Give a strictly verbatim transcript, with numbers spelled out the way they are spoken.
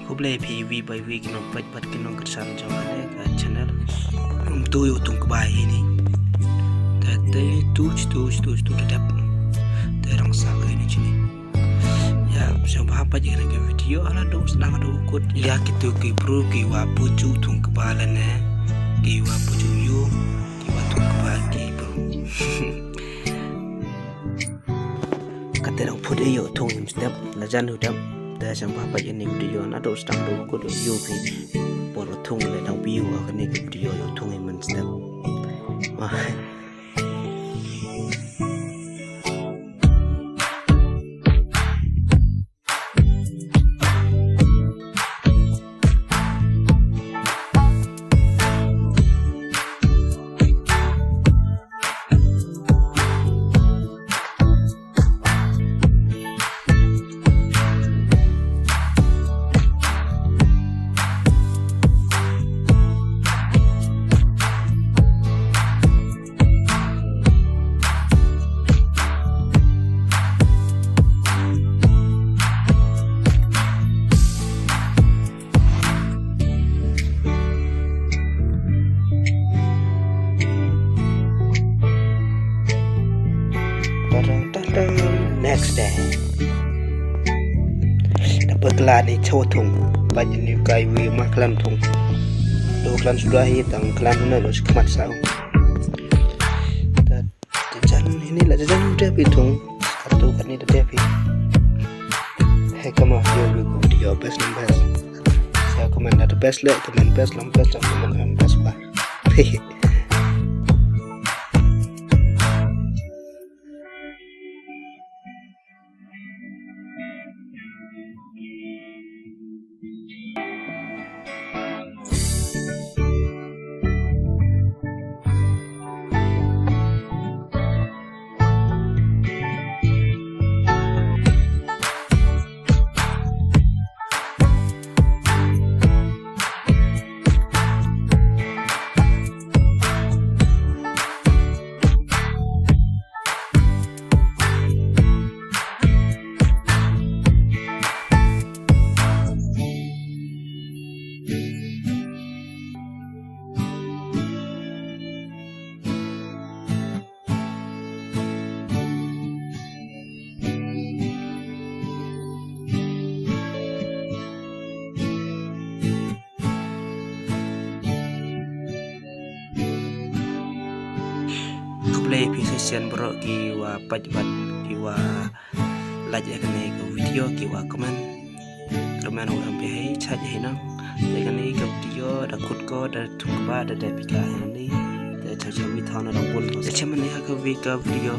Khublei phi wi bai wi ki nongpeit bad ki nongkyrsan jong kane ka channel. Ym tu yow thung kba hi ni. Te te tu tu tu tu te dep. Te rong sa ko ini chini. Ya, sngewbha peit ya kane ka video, hala du sdang du kut. Ya kitu ki bru ki wa puchu thung kba lane, ki wa puchu yow, ki wa thung kba ki bru. Kate dang phut e yow thung him step, la jan u dep. Te sngewbha peit ini video, na du sdang du kut yow phi. Por thung le dang view kane ka video yow thung him step. Wah. Next day. Da peit klan i chwa thung. Peit ini kai wi ma klan thung. Du klan suda hi tang klan na lo khmat sa. Da jan ini la jan u dep i thung. Katu kani da dep i. Hey, come on, here we go. Your best and best. Sa comment da best le, comment best, long best, long comment best ba. Khublei phi sa sien bro ki wa peit bad ki wa like ya kane ka video, ki wa comment. Kyrmen wa em phi hei chat hei nang. Te kane ka video da kut ko, da thung kba, da dep i ka hei ni. Te cha cha wi thaw na da bun ko. Te cha man ni ha ka wi ka video.